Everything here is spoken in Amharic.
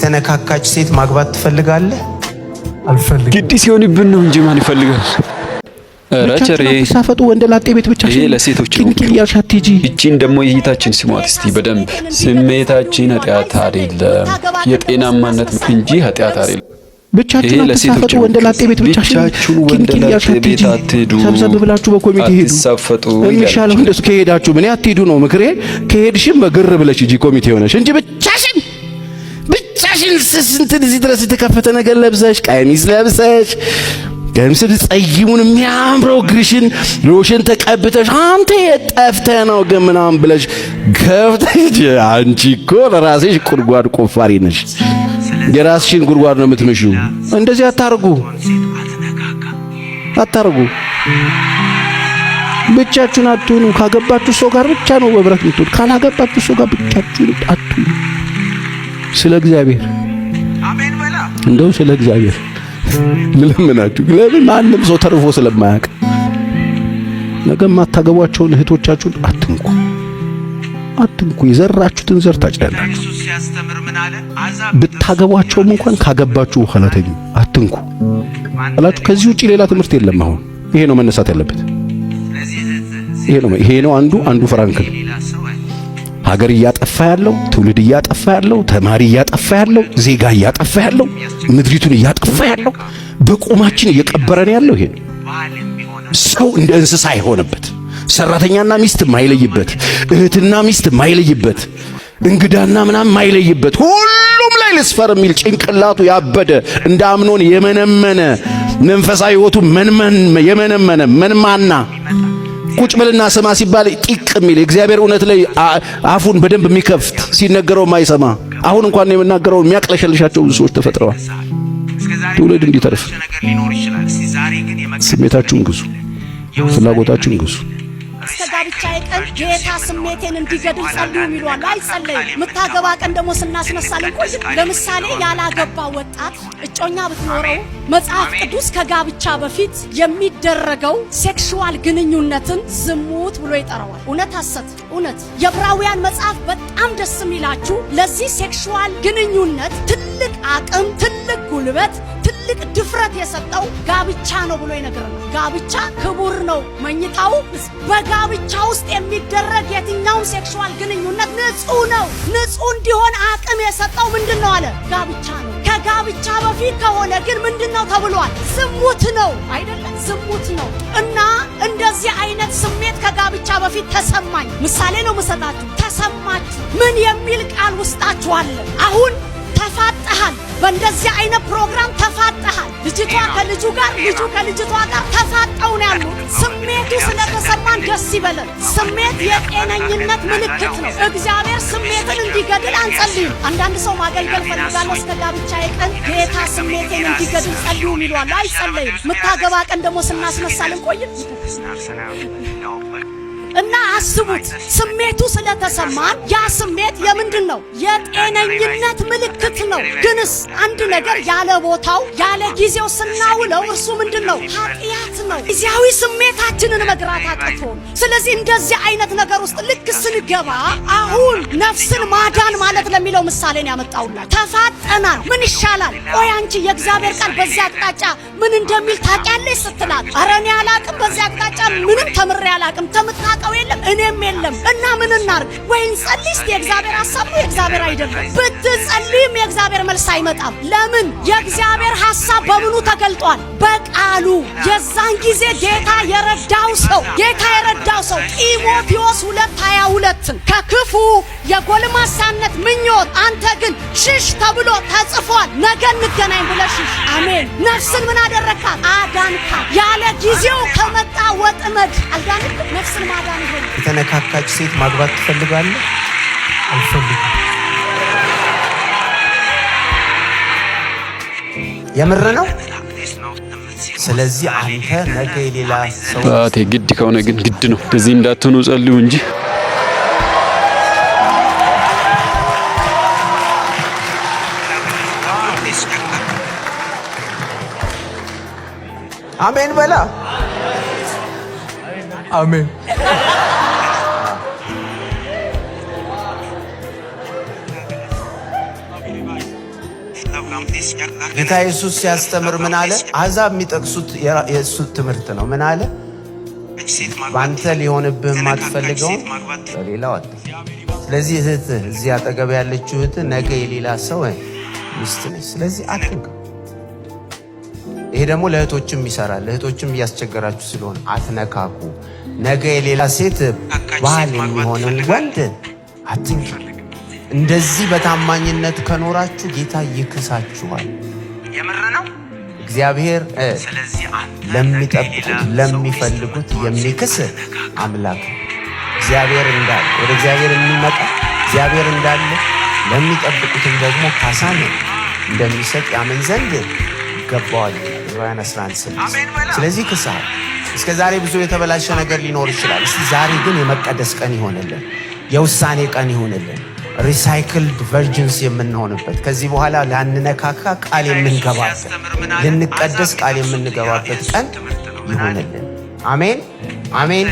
የተነካካች ሴት ማግባት ትፈልጋለህ? አልፈልግም። ግድ ሲሆንብን ነው እንጂ ማን ይፈልጋል? ኧረ ቸሬ። ብቻችሁን አትሳፈጡ። ወንደ ላጤ ቤት ብቻሽን ይሄ ለሴቶች ነው። ኪንኪን እያልሽ አትሂጂ። እቺን ደግሞ የእህታችን ስሟት እስቲ በደንብ። ስሜታችን ኃጢአት አይደለም፣ የጤናማነት እንጂ ኃጢአት አይደለም። ብቻችሁን ይሄ ለሴቶች አትሳፈጡ። ነው። ወንደ ላጤ ቤት ብቻሽን ብቻችሁን ወንደ ኪንኪን እያልሽ ላጤ ቤት አትሂጂ። አትሂዱ። ሰብሰብ ብላችሁ በኮሚቴ ሂዱ። አትሳፈጡ የሚሻለው እያለች እንደሱ ከሄዳችሁ ምን አትሂዱ ነው ምክሬ። ከሄድሽም በግር ብለሽ ሂጂ፣ ኮሚቴ ሆነሽ እንጂ ብቻሽን ብቻሽን ስንት እዚህ ድረስ የተከፈተ ነገር ለብሰሽ፣ ቀሚስ ለብሰሽ፣ ቀሚስ ጸይሙን የሚያምረው እግርሽን ሎሽን ተቀብተሽ አንተ የጠፍተህ ነው ግን ምናምን ብለሽ ከፍተሽ፣ አንቺ እኮ ለራስሽ ጉድጓድ ቆፋሪ ነሽ። የራስሽን ጉድጓድ ነው የምትምሺው። እንደዚህ አታርጉ፣ አታርጉ። ብቻችሁን አትሁኑ። ካገባችሁ ሰው ጋር ብቻ ነው በብረት የምትሆኑ። ካላገባችሁ ሰው ጋር ብቻችሁን አትሁኑ። ስለ እግዚአብሔር፣ እንደው ስለ እግዚአብሔር ልለምናችሁ። ለምን ማንም ሰው ተርፎ ስለማያውቅ ነገ የማታገቧቸውን እህቶቻችሁን አትንኩ፣ አትንኩ። የዘራችሁትን ዘር ታጭዳላችሁ። ብታገቧቸውም እንኳን ካገባችሁ በኋላ ተኙ፣ አትንኩ አላችሁ። ከዚህ ውጪ ሌላ ትምህርት የለም። አሁን ይሄ ነው መነሳት ያለበት። ይሄ ነው አንዱ ፍራንክ ነው። ሀገር እያጠፋ ያለው፣ ትውልድ እያጠፋ ያለው፣ ተማሪ እያጠፋ ያለው፣ ዜጋ እያጠፋ ያለው፣ ምድሪቱን እያጠፋ ያለው፣ በቁማችን እየቀበረን ያለው ይሄ ነው። ሰው እንደ እንስሳ የሆነበት፣ ሰራተኛና ሚስት ማይለይበት፣ እህትና ሚስት ማይለይበት፣ እንግዳና ምናምን ማይለይበት፣ ሁሉም ላይ ልስፈር የሚል ጭንቅላቱ ያበደ፣ እንደ አምኖን የመነመነ፣ መንፈሳዊ ሕይወቱ መንመን የመነመነ መንማና፣ ቁጭ ብልና ስማ ሲባል ጢቅ የሚል፣ የእግዚአብሔር እውነት ላይ አፉን በደንብ የሚከፍት፣ ሲነገረው የማይሰማ፣ አሁን እንኳን የምናገረው የሚያቅለሸልሻቸው ብዙ ሰዎች ተፈጥረዋል። ትውልድ እንዲተርፍ ስሜታችሁን ግዙ፣ ፍላጎታችሁን ግዙ። እስከ ጋብቻዬ ቀን ጌታ ስሜቴን እንዲገድል ጸልዩ ይሏል። አይጸለይም። የምታገባ ቀን ደግሞ ስናስነሳ ልንቆይ። ለምሳሌ ያላገባ ወጣት እጮኛ ብትኖረው መጽሐፍ ቅዱስ ከጋብቻ በፊት የሚደረገው sexual ግንኙነትን ዝሙት ብሎ ይጠራዋል። እውነት ሐሰት? እውነት። የዕብራውያን መጽሐፍ በጣም ደስ የሚላችሁ ለዚህ sexual ግንኙነት ትልቅ አቅም፣ ትልቅ ጉልበት፣ ትልቅ ድፍረት የሰጠው ጋብቻ ነው ብሎ ይነግረናል። ጋብቻ ክቡር ነው። መኝታው በጋብቻ ውስጥ የሚደረግ የትኛውም sexual ግንኙነት ንጹህ ነው። ንጹህ እንዲሆን አቅም የሰጠው ምንድን ነው አለ? ጋብቻ ነው። ከጋብቻ በፊት ከሆነ ግን ምንድን ነው ተብሏል? ዝሙት ነው አይደለም? ዝሙት ነው። እና እንደዚህ አይነት ስሜት ከጋብቻ በፊት ተሰማኝ። ምሳሌ ነው የምሰጣችሁ። ተሰማችሁ፣ ምን የሚል ቃል ውስጣችሁ አለ? አሁን ተፋጠሃል። በእንደዚህ አይነት ፕሮግራም ተፋጠሃል። ልጅቷ ከልጁ ጋር፣ ልጁ ከልጅቷ ጋር ተፋጠው ነው ያሉት። ስሜቱ ስለተሰማን ደስ ይበለን። ስሜት የጤነኝነት ምልክት ነው። እግዚአብሔር ስሜትን እንዲገድል አንጸልይም። አንዳንድ ሰው ማገልገል ፈልጋለሁ፣ እስከ ጋብቻዬ ቀን ጌታ ስሜቴን እንዲገድል ጸልዩ ይሏል። አይጸለይም። የምታገባ ቀን ደግሞ ስናስነሳ ልንቆይ። እና አስቡት፣ ስሜቱ ስለተሰማን ያ ስሜት የምንድን ነው? የጤነኝነት ምልክት ነው። ግንስ አንድ ነገር ያለ ቦታው ያለ ጊዜው ስናውለው እርሱ ምንድን ነው? ኃጢአት ነው። ጊዜያዊ ስሜታችንን መግራት አቅቶን። ስለዚህ እንደዚህ አይነት ነገር ውስጥ ልክ ስንገባ አሁን ነፍስን ማዳን ማለት ለሚለው ምሳሌን ያመጣውላል። ተፋጠናል። ምን ይሻላል? ቆይ አንቺ የእግዚአብሔር ቃል በዚህ አቅጣጫ ምን እንደሚል ታውቂያለሽ ስትላት፣ ኧረ እኔ አላቅም፣ በዚህ አቅጣጫ ምንም ተምሬ አላቅም፣ ተምታውቀው የለም እኔም የለም፣ እና ምን እናርግ? ወይ እንጸልይ እስቲ፣ የእግዚአብሔር ሐሳብ ነው የእግዚአብሔር አይደለም። ብትጸልይም የእግዚአብሔር መልስ አይመጣም። ለምን? የእግዚአብሔር ሐሳብ በምኑ ተገልጧል? በቃሉ። የዛን ጊዜ ጌታ የረዳው ሰው ጢሞቴዎስ 2:22ን ከክፉ የጎልማሳነት ምኞት አንተ ግን ሽሽ ተብሎ ተጽፏል። ነገ እንገናኝ ብለህ ሽሽ። አሜን። ነፍስን ምን አደረካት? አዳንካት። ያለ ጊዜው ከመጣ ወጥመድ አልዳንክም። ነፍስን ማዳን ይሆን። የተነካካች ሴት ማግባት ትፈልጋለህ? አልፈልግም። የምር ነው። ስለዚህ አንተ ነገ የሌላ ሰው አባቴ፣ ግድ ከሆነ ግን ግድ ነው። እዚህ እንዳትሆኑ ጸልዩ እንጂ። አሜን በላ። አሜን። ጌታ ኢየሱስ ሲያስተምር ምን አለ? አሕዛብ የሚጠቅሱት የእሱ ትምህርት ነው። ምን አለ? በአንተ ሊሆንብህ የማትፈልገውን በሌላው አት። ስለዚህ እህትህ፣ እዚህ አጠገብ ያለችው እህትህ ነገ የሌላ ሰው ሚስት ነች። ስለዚህ አትንካ። ይሄ ደግሞ ለእህቶችም ይሰራል። እህቶችም እያስቸገራችሁ ስለሆነ አትነካኩ። ነገ የሌላ ሴት ባል የሚሆንን ወንድ አትንኪ። እንደዚህ በታማኝነት ከኖራችሁ ጌታ ይክሳችኋል። እግዚአብሔር ለሚጠብቁት ለሚፈልጉት የሚክስ አምላክ ነው። እግዚአብሔር እንዳለ፣ ወደ እግዚአብሔር የሚመጣ እግዚአብሔር እንዳለ ለሚጠብቁትም ደግሞ ካሳን እንደሚሰጥ ያምን ዘንድ ይገባዋል። ዕብራውያን 11:6። ስለዚህ ክሳል። እስከ ዛሬ ብዙ የተበላሸ ነገር ሊኖር ይችላል። እስቲ ዛሬ ግን የመቀደስ ቀን ይሆንልን፣ የውሳኔ ቀን ይሆንልን። Recycled virgins የምንሆንበት፣ ከዚህ በኋላ ላንነካካ ቃል የምንገባበት፣ ልንቀደስ ቃል የምንገባበት ቀን ይሆንልን። አሜን አሜን።